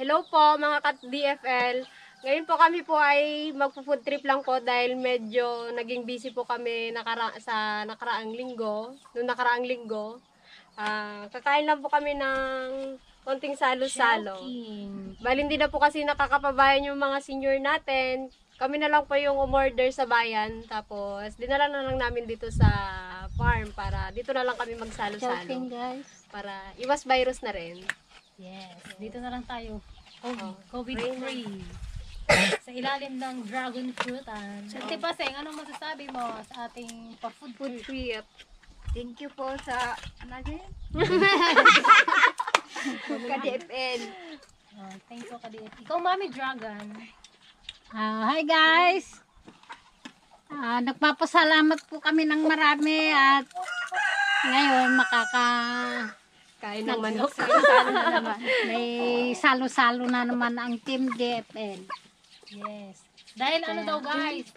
Hello po mga ka-DFL. Ngayon po kami po ay magpo-food trip lang po dahil medyo naging busy po kami sa nakaraang linggo. Noong nakaraang linggo, kakain lang po kami ng konting salo-salo. Bali hindi na po kasi nakakapabayan yung mga senior natin. Kami na lang po yung umorder sa bayan. Tapos dinala na lang namin dito sa farm para dito na lang kami magsalo-salo. Guys. Para iwas virus na rin. Yes, dito na lang tayo. COVID-free. Sa ilalim ng dragon fruitan. Ate Paseng, anong masasabi mo sa ating Food trip. Thank you po sa ka-DFL. Thank you, Kadiet. Ikaw, Mami Dragon. Hi guys. Nagpapasalamat po kami ng marami at ngayon Kain ng manok. may salo-salo na naman ang Team DFL. Yes. Dahil ano daw guys,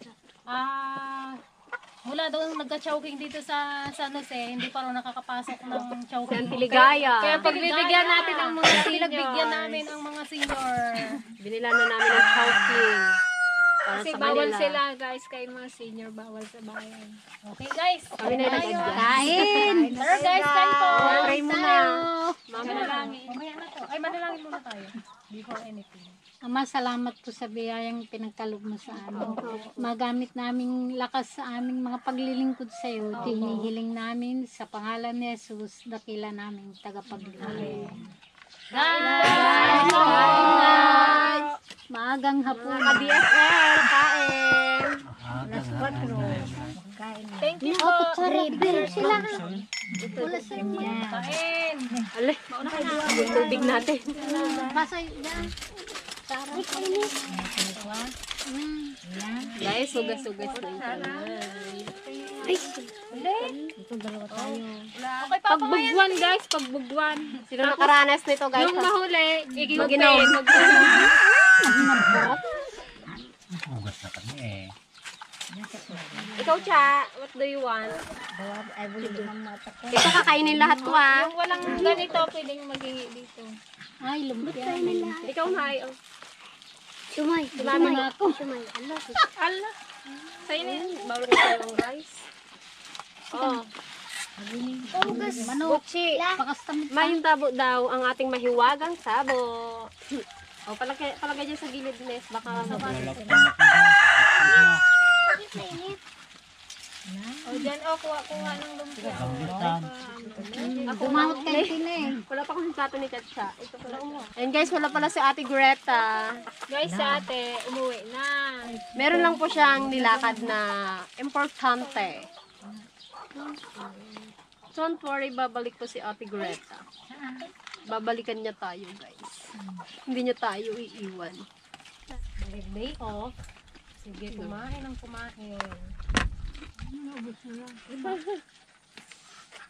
mula daw nagka-chowking dito sa San Jose, hindi pa raw nakakapasok ng chowking. Antiligaya. Kaya pagbibigyan natin ang mga seniors. Pinagbigyan namin ang mga senior. Binila na namin ng chowking. Kasi bawal sila guys, kay mga senior, bawal sa bayan. Okay guys. Kami na nag-adjust. Kain! Tara guys, kain po. Try mo na. Manalangin. Mamaya na to. Ay, manalangin muna tayo. Before anything. Ama, salamat po sa biyayang pinagkaloob mo sa amin. Magamit naming lakas sa aming mga paglilingkod sa iyo. Hinihiling namin sa pangalan ni Jesus, dakila naming tagapaglingkod. Guys! Maagang hapon. Ka-DFL, kain. Thank you po. Sila. Kain. Ale, yung tubig natin. Pasay yan. Guys, sugas-sugas na yung Okay, Pagbugwan guys, pagbugwan. Sino nakaranas nito guys? Yung mahuli, Mag-inom. Hugas na kami eh. Ikaw, Cha, what do you want? Ito kakainin lahat ko Yung walang ganito, pwedeng maghingi dito. Ay, lumpia. Ikaw, Mai. Oh. Sumay. Sumami Sumay ako. Allah. Sa'yo na yan. Bawal ko yung rice. Oh. Manok. Butchi. Pakastamit May yung tabo daw, ang ating mahiwagang tabo. O, palagay dyan sa gilid, Nes. Baka Lalak mabalit. O dyan, kuha ng lumpia. Rambutan. Dumawat kay Tina eh. Wala pa akong plato ni Chacha. Ito pala. And guys, wala pala si Ate Greta. Guys, sa ate, umuwi na. Meron lang po siyang nilakad na importante. Don't worry, babalik po si Ate Greta. Babalikan niya tayo, guys. Hindi niya tayo iiwan. day off. Sige, kumain ng kumain.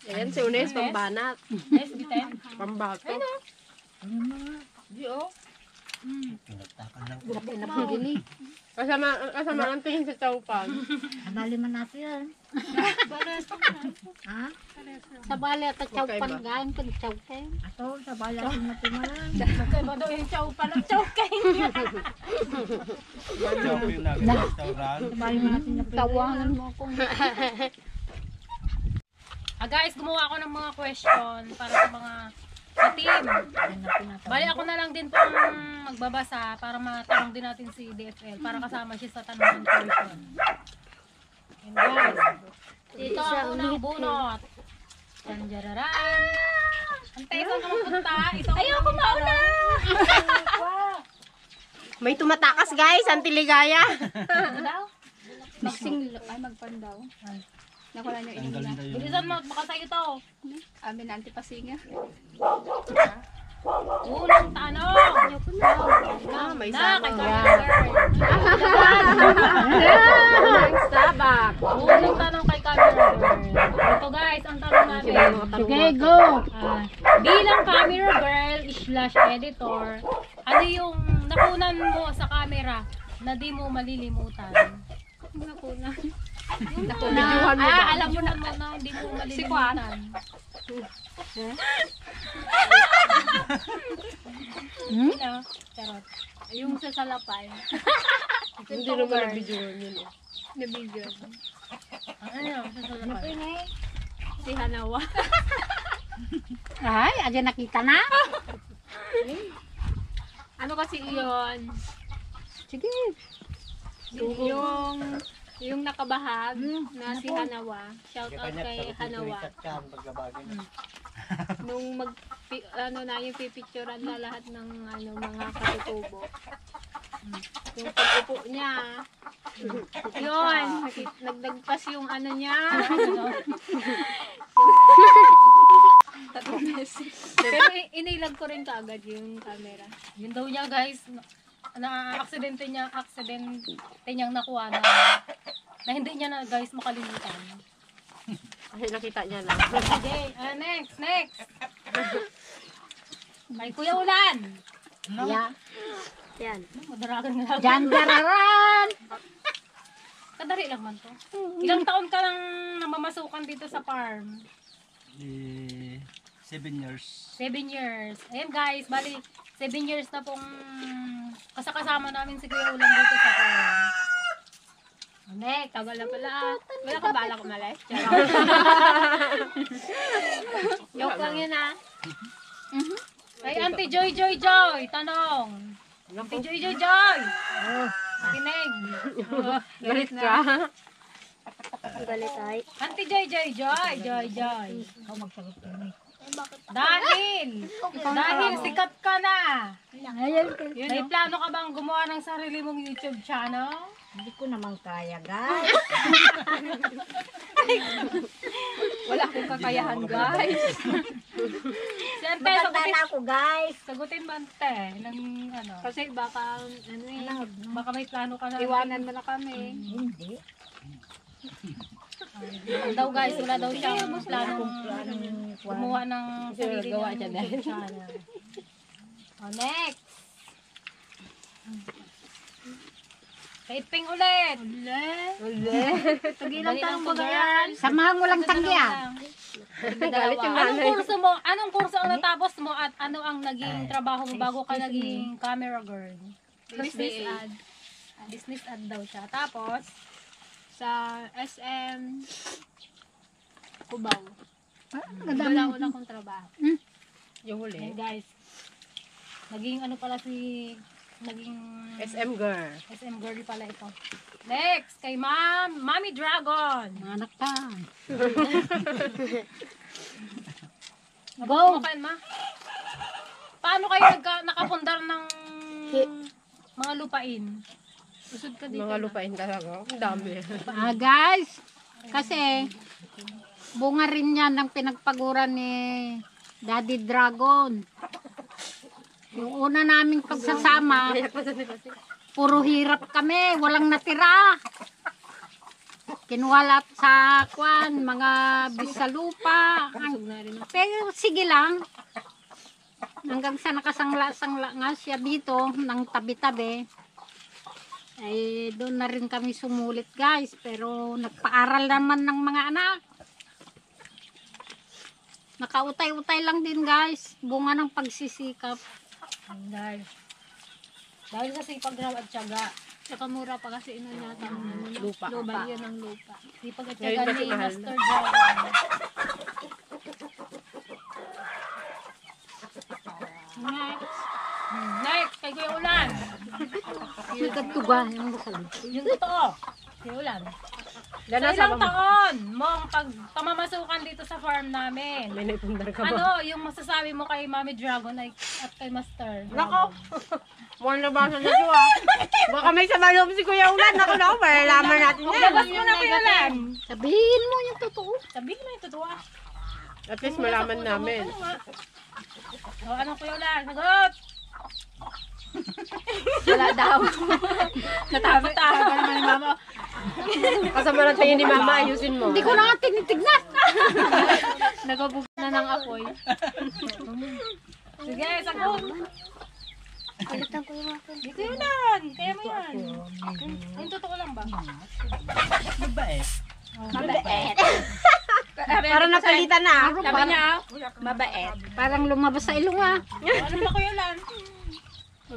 Ayan, si Unes, pambanat. Yes, bitin. Pambato. Pinagtakan lang. Napagili. Kasama ang tingin sa chowpan. Sabali man natin yan. Ha? Sabali at chowpan gaan ko chowpan. Ato, sabali at matimalan. Magkaiba daw yung chow pa ng chowking. Shopping na restaurant. Sabali man natin tawangan mo akong. Guys, gumawa ako ng mga question para sa mga team. Bali ako na lang din pong magbabasa para matanong din natin si DFL para kasama siya sa tanungan portion. And guys, dito ang unang bunot. Tanjararan. Antay, saan ka magpunta? Ayoko mauna! May tumatakas, guys. Antiligaya. Ano daw? Magpandaw. Nakuha niyo Tanggalin tayo. Bilisan mo, baka sa'yo to. Amin antipasinga. Unang tanong. May Na, sabak. kay Camera May sabak. Girl. Unang tanong kay Camera Girl. Ito guys, ang tanong natin. Sige, go! Bilang camera girl / editor, ano yung nakunan mo sa camera na di mo malilimutan? Nakunan. Videohan mo ba? Alam mo na hindi mo malilimutan. Hmm? Ano? Charot. Yung sa salapay. Hindi naman nabidyoan yun eh. Na video. Ano yun? Sa salapay. Si Hanawa. Ay, agad nakita na. Ano kasi yun? Sige. Yung nakabahag na si Hanawa. Shout out kay Hanawa. Nung yung pipicturean na lahat ng mga katutubo. Yung pag-upo niya. Yun, nagdagpas yung niya. Pero inilag ko rin kaagad yung camera. Yun daw niya guys, aksidente niyang nakuha na hindi niya na guys makalimutan. Kasi nakita niya lang. Okay, next. May Kuya Ulan. Yeah. Yan. Madaragan na lang. Jan dararan. Kadari lang man to. Ilang taon ka lang namamasukan dito sa farm? 7 years. 7 years. Ayan guys, bali 7 years na pong kasama namin si Kuya Ulan dito sa farm. Next. Tagal na pala. Wala ka bala kumalis. Joke lang yun Kay Auntie Joy, tanong. Auntie Joy. Kinig. Galit ka. Galit ay. Auntie Joy. Dahil sikat ka na. May plano ka bang gumawa ng sarili mong YouTube channel? Hindi ko naman kaya, guys. Wala akong kakayahan, guys. Si Ante, ako, guys. sagutin mo Ante. Ng ano. Kasi baka, Baka may plano ka na. iwanan mo na kami. Hindi. Daw guys, wala daw siyang planong gumawa ng sarili gawa niyang siya YouTube channel. Next. Kay Ping ulit. Tagilang Dali tanong lang to, ba yan? girl. Samahan mo lang tanggihan. Galit yung Anong nanay. kurso mo? Anong kurso ang natapos mo at ano ang naging trabaho mo bago ka naging camera girl? Business ad. Business ad daw siya. Tapos, Sa SM Cubao. Madami. Wala akong trabaho. Yung huli. eh, guys, naging ano pala naging SM girl. SM girl pala ito. Next, kay Mami Dragon. Anak pa. Go! Ma. Paano kayo nakapundar ng mga lupain? Usod ka dito. Mga lupain talaga. Ang dami. Guys, kasi bunga rin yan ng pinagpaguran ni Daddy Dragon. Yung una naming pagsasama, puro hirap kami, walang natira. Kinuwalat sa mga bisalupa. Pero sige lang. Hanggang sa nakasangla-sangla nga siya dito, ng tabi-tabi. Ay, doon na rin kami sumulit guys. Pero nagpaaral naman ng mga anak. Nakautay-utay lang din guys. Bunga ng pagsisikap. Dahil sa sipag raw at tiyaga. Saka mura pa kasi yata ang Lupa. global yun ng lupa. Sipag at Ngayon tiyaga kasi ni mahal Master Dragon. Next, kay Kuya Ulan. Nagkatuga yung masalit. Yung totoo. Kuya Ulan. Sa Gana ilang sa taon mong pamamasukan dito sa farm namin, May naipundar ka ba? ano yung masasabi mo kay Mami Dragon at kay Master Dragon? Nako! Mukhang nabasa na siya ah. Baka may sabaloob si Kuya Ulan. Nako, malalaman natin yan. Labas mo na Kuya Ulan. Sabihin mo yung totoo. Sabihin mo yung totoo. At least malaman namin. O, anong Kuya Ulan? Sagot! Wala daw. Natakot Sabi naman ni mama, Kasama ng tingin ni Mama, ayusin mo. Hindi ko na nga tinitignan. nagabog na ng apoy. Sige, sagot! Di Kuya Ulan! Kaya mo yan. Yung totoo lang ba? Mabait. Parang napalitan na. Sabi niya, mabait. Parang lumabas sa ilong ah. Ano ba Kuya Ulan?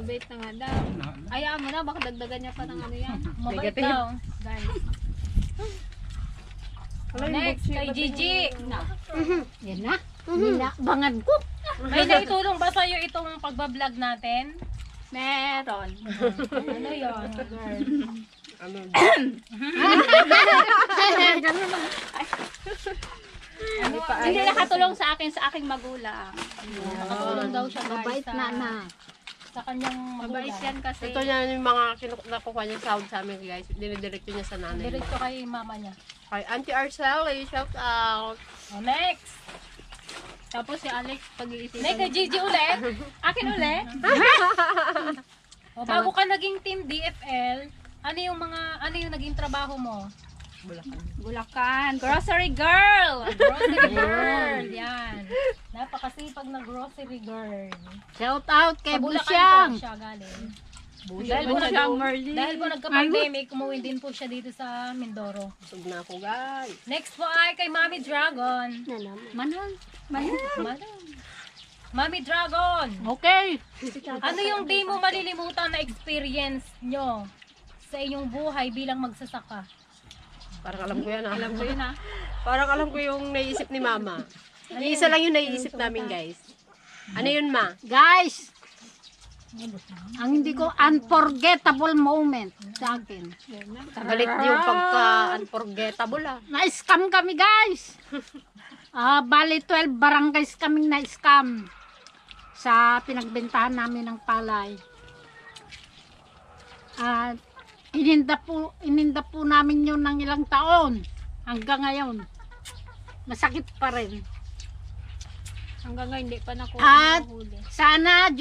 Mabait na nga daw. Hayaan mo na, baka dagdagan niya pa ng ano yan. Mabait Negative. daw, guys. Next, kay Gigi. Yan na. Ninabangan ko. May naitulong ba sa'yo itong pagbablog natin? Meron. Ano yun? Ano? Hindi nakatulong sa akin, sa aking magulang. Nakatulong daw siya, guys. Mabait na na. Sa kanyang Mabait magulang. yan kasi. Ito niya yung mga nakukuha niya sound sa amin guys. Dinidirekto niya sa nanay niya. Diretso kay mama niya. Kay Auntie Arceli, shout out. Oh, next. Tapos si Alex, pag-iisipan. Next kay Gigi ulit. Akin ulit. O, bago ka naging team DFL, ano yung naging trabaho mo? Bulacan. Grocery girl! Grocery girl. Yan. Napakasipag na grocery girl. Shout out kay Sa Bulacan Busyang. po siya galing. Dahil po siya Merly. Dahil po nagka-pandemic, umuwi din po siya dito sa Mindoro. Busog na ako guys. Next po ay kay Mami Dragon. Manon. Mami Dragon! Okay. Ano yung di mo malilimutan na experience nyo sa inyong buhay bilang magsasaka? Parang alam ko yan ah. Alam ko yun ah. Parang alam ko yung naiisip ni mama. Isa lang yung naiisip namin guys. Ano yun ma? Guys, ang hindi ko unforgettable moment sa akin. Galit yung pagka-unforgettable ah. Na-scam kami guys. Bali 12 barangays kaming na-scam sa pinagbentahan namin ng palay. Ininda po namin yun ng ilang taon. Hanggang ngayon. Masakit pa rin. Hanggang ngayon, hindi pa nakuha At ng huli. sana,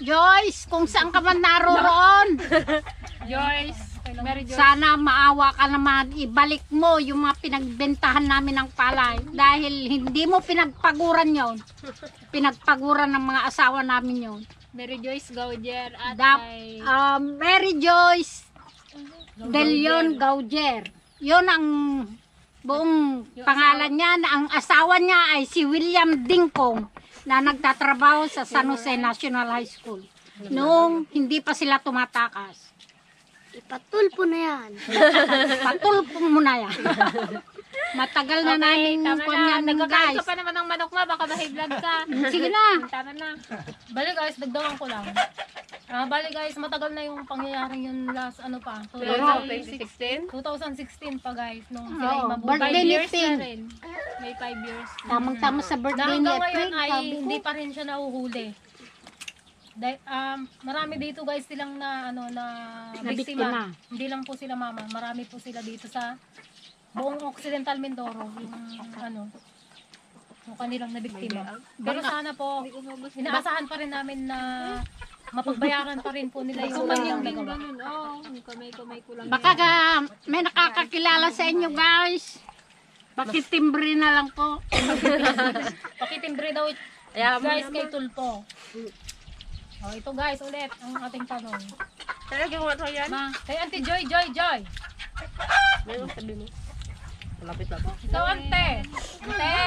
Joyce, kung saan ka man naroon, Joyce, Mary Joyce. sana maawa ka naman, ibalik mo yung mga pinagbentahan namin ng palay. Dahil hindi mo pinagpaguran yon, pinagpaguran ng mga asawa namin yon. Mary Joyce Gaudier at kay... Mary Joyce De Leon Gaudier. Yun ang buong pangalan niya. Ang asawa niya ay si William Dingkong na nagtatrabaho sa San Jose National High School. Noong hindi pa sila tumatakas. Ipatulpo na yan. Patulpo mo na yan. Matagal na namin tama kanyan, na. Nagkakain guys. ka pa naman ng manok ma, baka mahi-vlog ka. Sige na. Tama na. Bali guys, dagdagan ko lang. Bali guys, matagal na yung pangyayaring yun last ano pa. 2016? 2016 pa guys, nung sila Oo, yung mabuhay. birthday ni Years na Ping. rin. May 5 years. Tamang-tama sa Na birthday ni hanggang ngayon April. ay Sabi ko, hindi pa rin siya nahuhuli. Dahil, marami dito guys silang na Na biktima. biktima. Hindi lang po sila mama, marami po sila dito sa buong Occidental Mindoro, yung kanilang nabiktima. Pero sana po, inaasahan pa rin namin na mapagbayaran pa rin po nila yung Kumanyang din nagawa. ganun. Oo, kamay-kamay ko lang. baka may nakakakilala sa inyo guys. Pakitimbre na lang po. Pakitimbre daw guys kay Tulpo. Oh, ito guys ulit ang ating tanong. Talagang ano yan? Ma, kay Auntie Joy, Joy, Joy. Meron sabi mo. Malapit na po. Ikaw, Ante. Ante.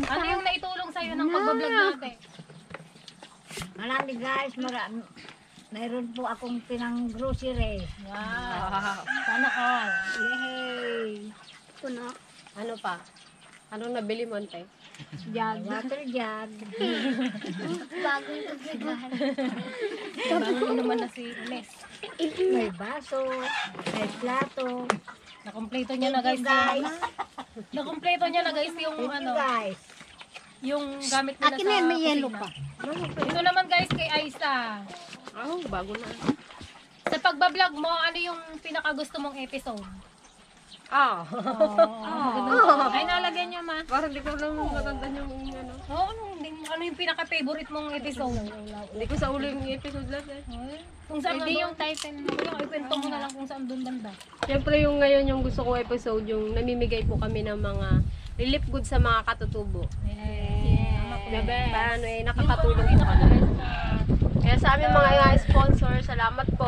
Ano yung naitulong sa'yo ng pagbablog natin? Marami guys, marami. Mayroon po akong pinang grocery. Wow. Sana all. Yay! Ito na. Ano pa? Anong nabili mo ante? Water jug. Bagong pagkagahan. Bago naman na si Ines. May baso. May plato. Nakompleto niya na guys. Nakompleto niya na guys yung Thank you guys. yung gamit nila Akin sa na yan, may yellow kusina. pa. Ito naman guys kay Aisa. Oh, bago na. Sa pagbablog mo, ano yung pinakagusto mong episode? Ah. Ay, nalagyan niya ma. Parang di ko lang matandaan yung ano. Ano yung pinaka-favorite mong episode? Hindi ko sa ulo yung episode lang eh. Kung saan Hindi yung yung title. Kung ikwento mo na lang kung saan doon banda. Siyempre yung ngayon yung gusto kong episode, yung namimigay po kami ng mga relief goods sa mga katutubo. The best. Paano eh, nakakatulong po kami. Kaya sa aming mga sponsor, salamat po.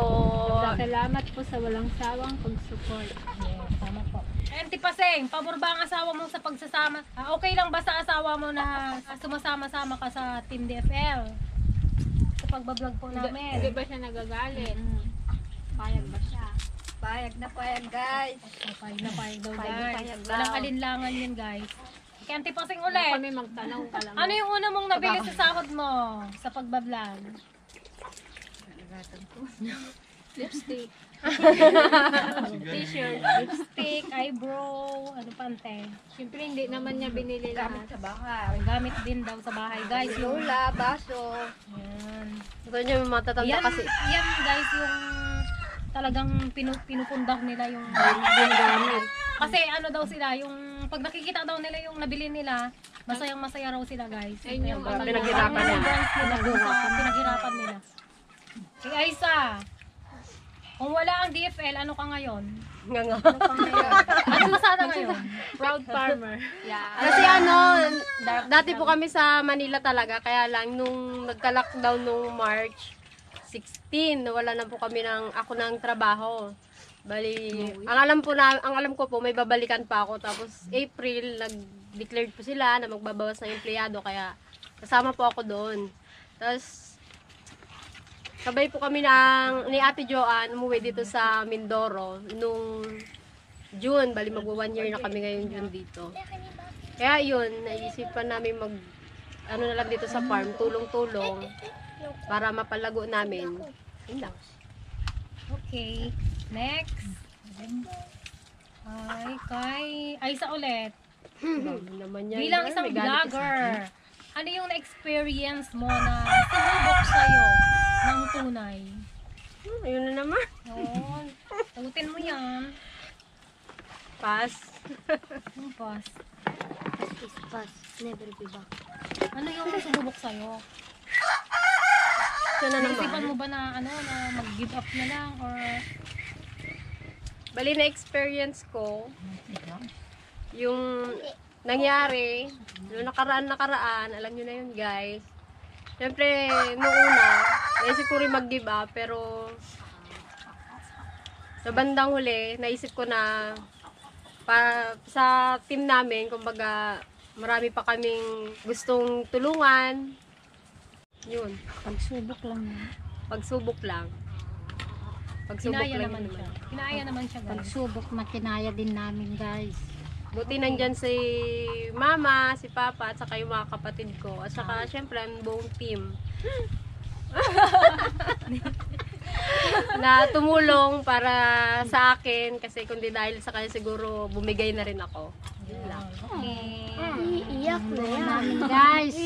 Salamat po sa walang sawang pag-support. Tama po. Auntie Paseng, pabor ba ang asawa mo sa pagsasama? Okay lang ba sa asawa mo na sumasama-sama ka sa Team DFL? Sa pagbablog po namin. Hindi ba siya nagagalit? Payag ba siya? Payag na payag, guys. Payag na payag daw Payag na guys. payag daw. Walang alinlangan yun guys. Kaya antipasing Kung ulit. kami magtanong ka lang. Ano yung una mong nabili sa sahod mo sa pagbablog? Lipstick. T-shirt, lipstick, eyebrow, ano pa ante? Siyempre hindi naman niya binili lahat. Sa bahay. Gamit din daw sa bahay guys. Yung, Lula, baso. yan. Ito niya yung matatanda Yan, kasi. yan guys yung talagang pinupundak nila yung Ginagamit. kasi ano daw sila yung pag nakikita daw nila yung nabili nila masayang masaya raw sila guys. Ayun yung ano, Pinaghirapan Yung niya. brands nila dun sa pinaghirapan nila. Kay Aisa, kung wala ang DFL, ano ka ngayon? Nga nga. Ano ka sana ngayon? proud farmer. Kasi ano, dati po kami sa Manila talaga, kaya lang nung nagka-lockdown nung March 16, nawala na po kami ako ng trabaho. Bali, ang alam ko po may babalikan pa ako, tapos April nag-declared po sila na magbabawas ng empleyado, kaya kasama po ako doon. Tapos sabay po kami ni Ate Joanne umuwi dito sa Mindoro nung June. Bali magwa 1 year na kami ngayon June dito. Kaya yun, naisipan namin ano na lang dito sa farm, tulong-tulong para mapalago namin. Yun lang. Okay. Next. Ay, kay Aisa ulit. Dami naman yan. Bilang isang May galit vlogger, ano yung na-experience mo na sinubok sa'yo ng tunay? Ayun na naman. Yun. Sagutin mo yan. Pass. Yung pas. Is pass. Never be back. Ano yung sinubok sa'yo? Ito na Naisipan naman. mo ba na ano na mag-give up na lang or Bali na experience ko yung nangyari noong nakaraan, alam nyo na yun guys. Siyempre, noong una, naisip ko rin mag-give up, pero sa bandang huli, naisip ko na sa team namin, kumbaga, marami pa kaming gustong tulungan. Yun, Pagsubok lang yun. pagsubok lang. Pagsubok kinaya lang naman yun siya? Kinaya naman siya guys. Pagsubok na kinaya din namin, guys. Buti nandyan si mama, si papa, at saka yung mga kapatid ko. At saka, syempre, ang buong team. Na tumulong para sa akin. Kasi kundi dahil sa kanya siguro, bumigay na rin ako. Yun lang. Okay. Iiyak na yan. Namin, guys.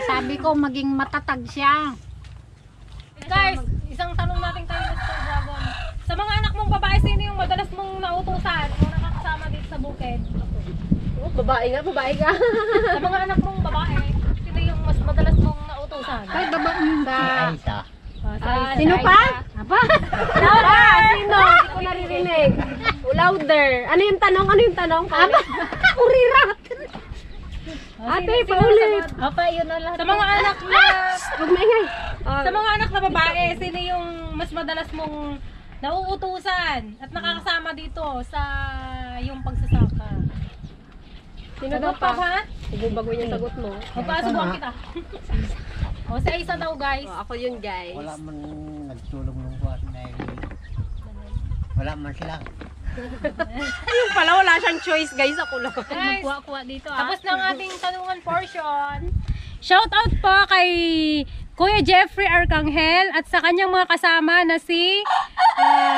Sabi ko, maging matatag siya. Guys, isang tanong natin kay Mr. Dragon. Sa mga anak mong babae, sino yung madalas mong nautusan o nakakasama dito sa bukid? Oh, babae nga. Sa mga anak mong babae, sino yung mas madalas mong nautusan? Ay, baba, Isa. Sino pa? Aba, Sino? Hindi ko naririnig. Louder. Ano yung tanong? Aba, kurirat. Ate, paulit. apa, yun na lahat. Sa mga anak na Huwag maingay. sa mga anak na babae, sino yung mas madalas mong nauutusan at nakakasama dito sa yung pagsasaka? Sino daw Sagot pa pa? ha? Ibubago yung sagot mo. Magpasubukan kita. O sa isa daw guys. Oh, ako yun, guys. Wala man nagtulong ng buwan dahil wala man sila. Ayun pala, wala siyang choice, guys. Ako lang. Guys, Kuha-kuha dito tapos na ang ating tanungan portion. Shout out po kay Kuya Jeffrey Arcangel at sa kanyang mga kasama na si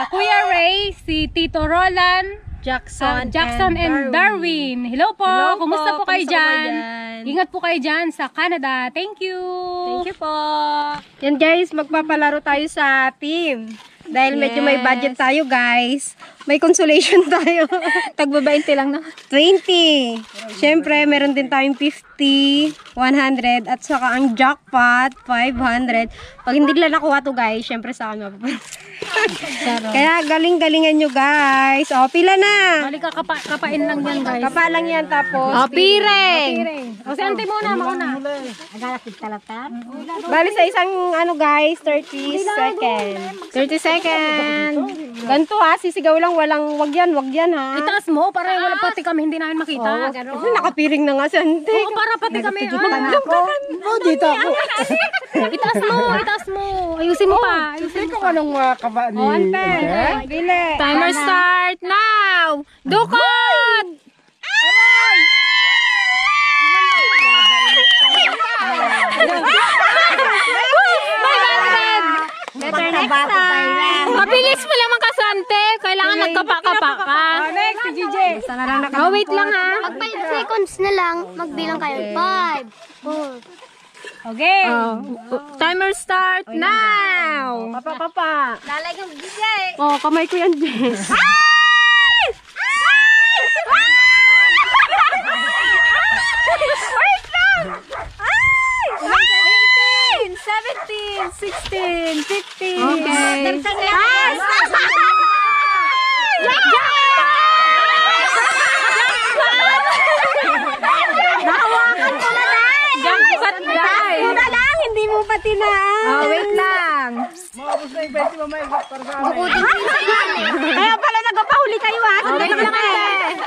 Kuya Ray, si Tito Roland, Jackson and Darwin. Hello po. Kumusta po kayo dyan? Ingat po kayo dyan sa Canada. Thank you. Thank you po. Yan guys, magpapalaro tayo sa team. Dahil medyo may budget tayo guys. May consolation tayo. Tagbabainte lang na. 20. Siyempre, meron din tayong 50, 100, at saka ang jackpot, 500. Pag hindi lang nakuha to guys, siyempre sa akin mapapalit. Kaya galing-galingan nyo guys. O, pila na. Balik ka kapain lang yan guys. Kapa lang yan tapos. O, piring. O, si auntie muna, mauna. Agalakit talatan. Bali sa isang ano guys, 30 seconds. 30 seconds. Ganito ha, sisigaw lang, wag yan ha. Itaas mo, para wala pati kami hindi namin makita. Kasi nakapiring na nga si ante. Oo, para para pati kami. Oh, dito ako. Itaas mo. Ayusin mo pa. Hindi ko anong mga kaba ni... Timer start now! Dukot! Better next time. Mabilis mo lang kasante. Kailangan nagkapa-kapa ka. Next, si GJ. Oh, wait lang ha. Pag 5 seconds na lang, magbilang kayo. 5, 4. Okay. Timer start now! Papa. Lalay kang DJ. Oh, kamay ko yan, Jess. 16, 15. Okay. Jackpot, guys. Hindi mo pati na. Oh, wait lang. Maubos na yung 20 mamaya para sa amin. Kaya pala nagpapahuli kayo ha. Oh, wait lang eh.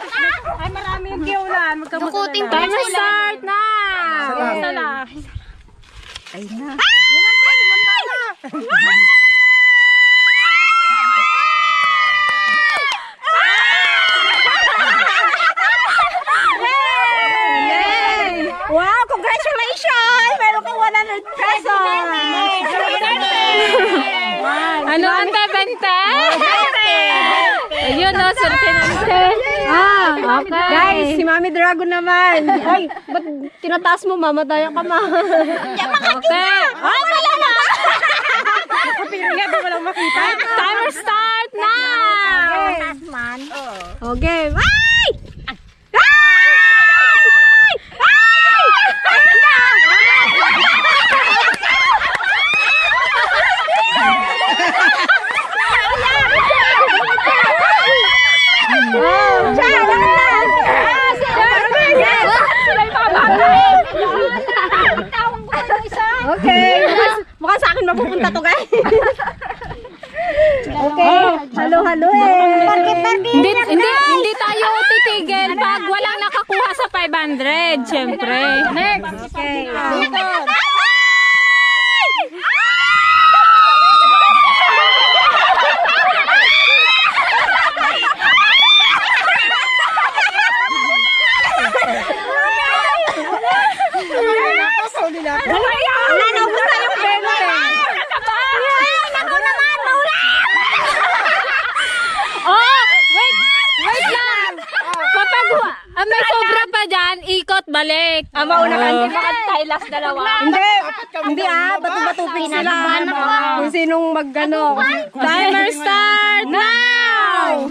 Ay, marami yung kiulan. Dukuting Timer start now. Isa lang. Wow, congratulations! Meron kang 100 pesos! Ano ang bente? Ayun o, sorte. Okay. Guys, si Mami Dragon naman. Ay, ba't tinataas mo, mamataya ka, ma? Okay. Oh, wala na. Timer start now. Okay. Okay. Mukhang sa akin mapupunta to, guys. Okay. Halo-halo Hindi tayo titigil pag walang nakakuha sa 500, syempre. Next. Okay. Wala na, ubus na yung bebe. Oh, wait lang. Kapag may sobra pa dyan, ikot balik. Mauna ka, hindi baka tayo last dalawa. Hindi bato-batupin sila. Kung sinong mag-ano. Timer start now.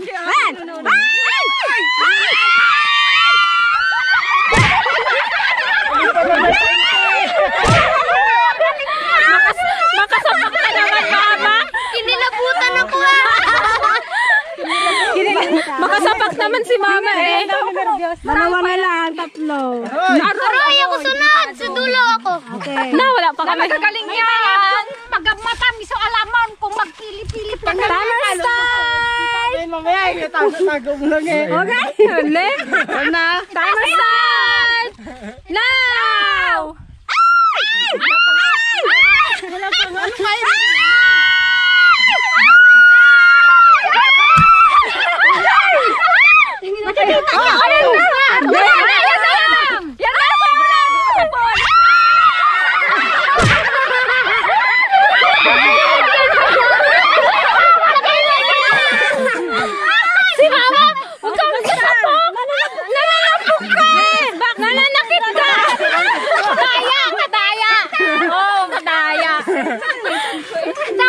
Makasapak ka naman, mama. Kinilabutan ako Makasapak naman si mama eh. Dalawa na lang, tatlo. Aray, ako sunod. Sa dulo ako. Na, wala pa kami. Galing yan. Magmatamis ang alaman kung magpili-pili pa ka. Timer start. Mamaya, tago mo lang eh. Okay, ulit. Timer start. Now. Si mama, huwag ka magkasapok. Nananapok ka. Nananakit ka. Kadaya. Oh, kadaya.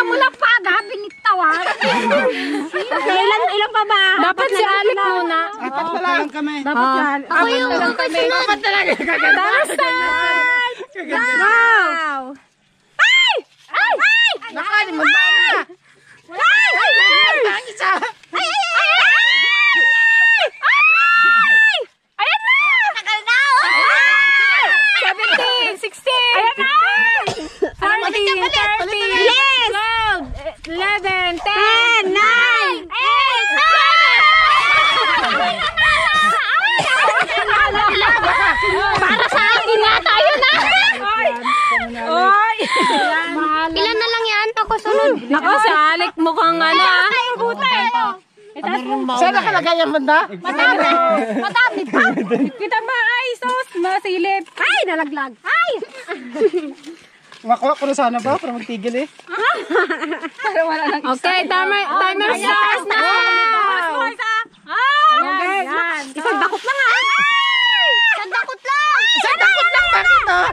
Mula pa, binitawan. Okay, ilan pa ba? Dapat si Alec muna. Apat na lang kami. Dapat yan. Ako yung kasunod. Timer start. Now. Ayan na! 17, 16, 14, 13, 12, 11, 10, 9, 8, 7! Para sa akin ako sunod. Ako sa Alec mukhang ano ah. Saan nakalagay ang banda? Madami pa. Kita ba ay sos masilip. Ay, nalaglag. Ay! Makuha ko na sana ba para magtigil eh. Okay, timer starts na. Okay, yan. Isang dakot lang ha. Sandakot lang. Saan takot lang bakit ah?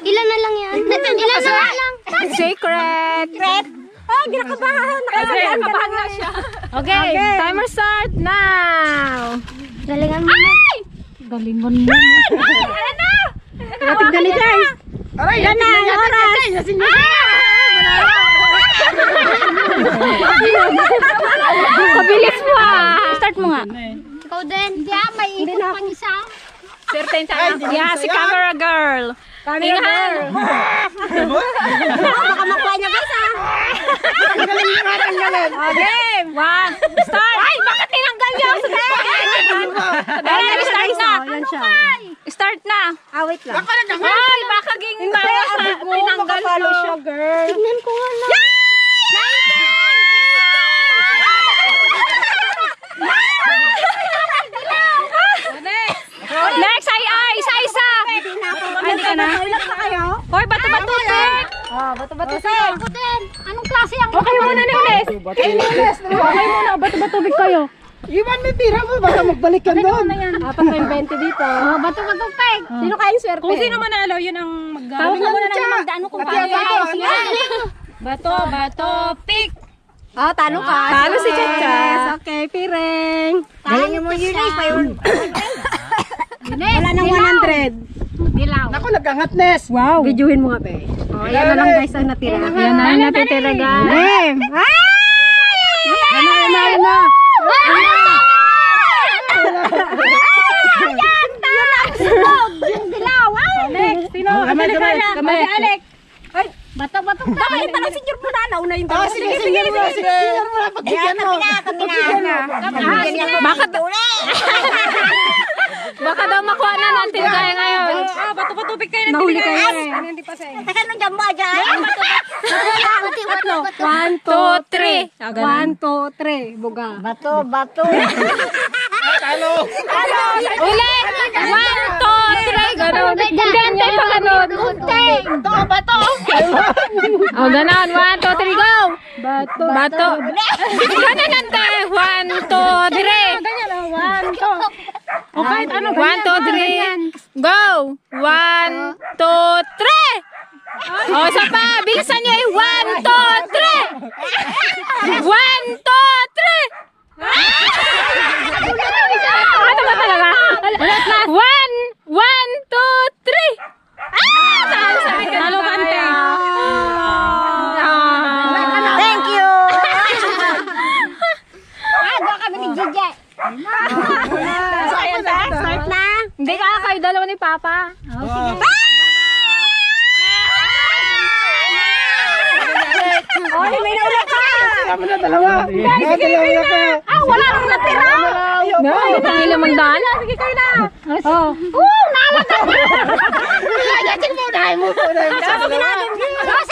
Ilan na lang yan? Ilan na lang? Secret. Ay, ginakabahan. Kabahan na siya. Okay, timer start now. Galingan mo na. Galingon mo. Ating dali guys. Aray, yan na ang oras. Pabilis mo ah. Start mo nga. Ikaw din. Hindi may ikot pang isa. Certain time. Yeah, si camera girl. Camera girl. Baka makuha niya guys ha. Okay, one, start. Ay, bakit tinanggal niyo? Dali, start na. Yan siya. Start na. Wait lang. Ay, baka ging bawas na tinanggal Follow mo. siya girl. Tignan ko nga lang. Next, isa. Hindi ka na. Ilan na kayo? Hoy, bato-bato. Bato-bato Ako din. Anong klase ang Okay muna ni Les. Okay muna, bato-batubig kayo. Iwan may tira mo, baka magbalik yan doon. Apat na yung 20 dito. bato-bato peg. Sino kayang swerte? Kung sino manalo, yun ang Tawag ka muna ng magdano kung paano. bato, pick. Oh, talo ka. Talo si Chacha. Okay, pireng. Galing mo yun Wala nang 100. Dilaw. Ako nag-angat, Nes. Wow. Videohin mo nga, be. Oh, yan na lang guys ang natira. Yan na yung natitira guys. Game. Yan na. Next, sino? Kamay. Si Alec. Bato-bato peg. Bakit parang senior mo na. Nauna yung dalawa. Sige. Senior mo na, pagbigyan mo. Baka daw makuha na natin kaya ngayon. Bato-batubig kayo na Nahuli kayo eh. Ano dyan mo dyan? Bato-bato. 1, 2, 3. 1, 2, 3. Buga. Bato-bato. Ulit! 1, 2, 3. Ganon. Hindi, pang ganon. Bato-bato. O, ganon. 1, 2, 3, go! Bato. Ganon nante. 1, 2, 3. 1, 2. O, kahit ano. 1, 2, 3. Go! 1, 2, 3. O, sa pa. Bilisan nyo eh. 1, 2, 3. 1, 2, 3. Ano ba talaga? 1, 1, 2, 3. Talo kante. Thank you. Baka kami ni Gigi. Start na. Hindi ka kayo dalawa ni Papa. Oh, may naula ka. Kami na dalawa. Dalawa ka. Wala nang natira. No, itang ilang mandaan. Sige kayo na. Oh.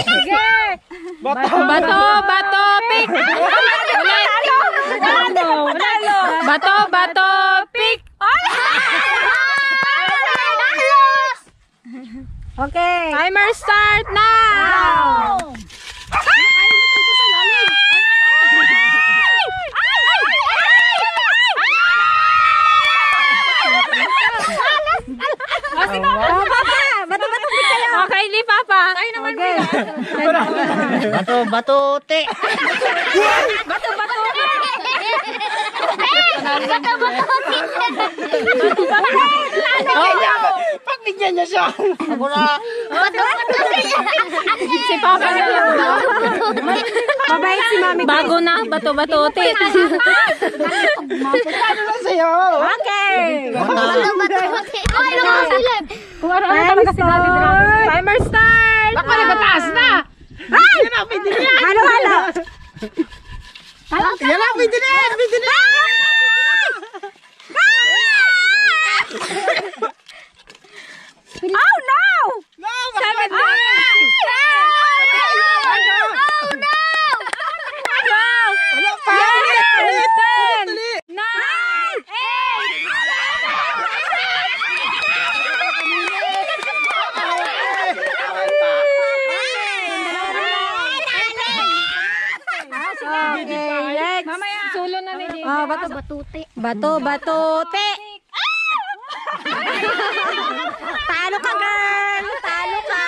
Sige. Bato, pick. Ulit. Bato, pick. Okay. Timer start now. Bato-bato kayo. Okay, li Papa. Tayo naman. Okay. Bato-batote. Pagbigyan niya siya. Ako na. Si Papa na lang. Mabait si Mami. Bago na, bato-batote. Ano na sa'yo? Okay. Ay, nakasilip. Kung ano-ano talaga si Daddy Dragon. Timer start. Ako nagataas na. Ay! Yan ang pwede na yan. Halo-halo. Yan ang pwede na yan. Pwede na yan. Oh, bato. Batute. Batote. Talo ka, girl. Talo ka.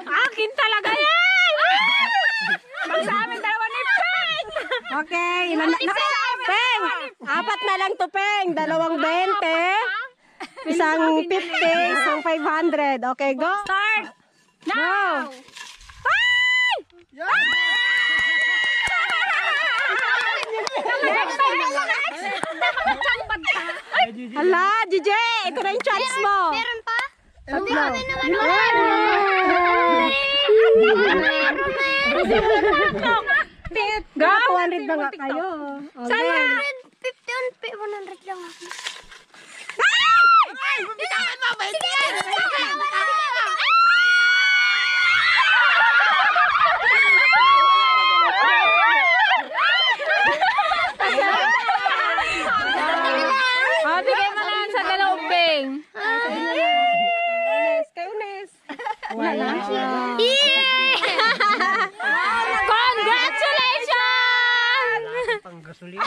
Akin talaga yan! Pag sa amin, dalawa ni Peng! Okay. Peng. 4 na lang to, Peng. 2 20. Isang 50. Isang 500. Okay, go. Start. Now. Hala, JJ. Ito na yung chance mo. Meron pa? Tatlo. Go. 200 na nga kayo. Okay. 100 lang ako. Oh, bigay mo na sa 2 Peng. Kayo, Nes. Congratulations! Pang gasolina.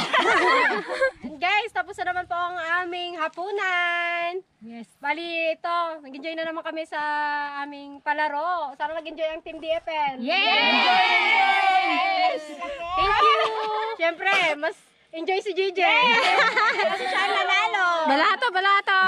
Guys, tapos na naman po ang aming hapunan. Yes. Bali, ito. Nag-enjoy na naman kami sa aming palaro. Sana nag-enjoy ang Team DFL. Yes! Thank you! Siyempre, mas enjoy si JJ. Kasi siya ang nanalo. Balato!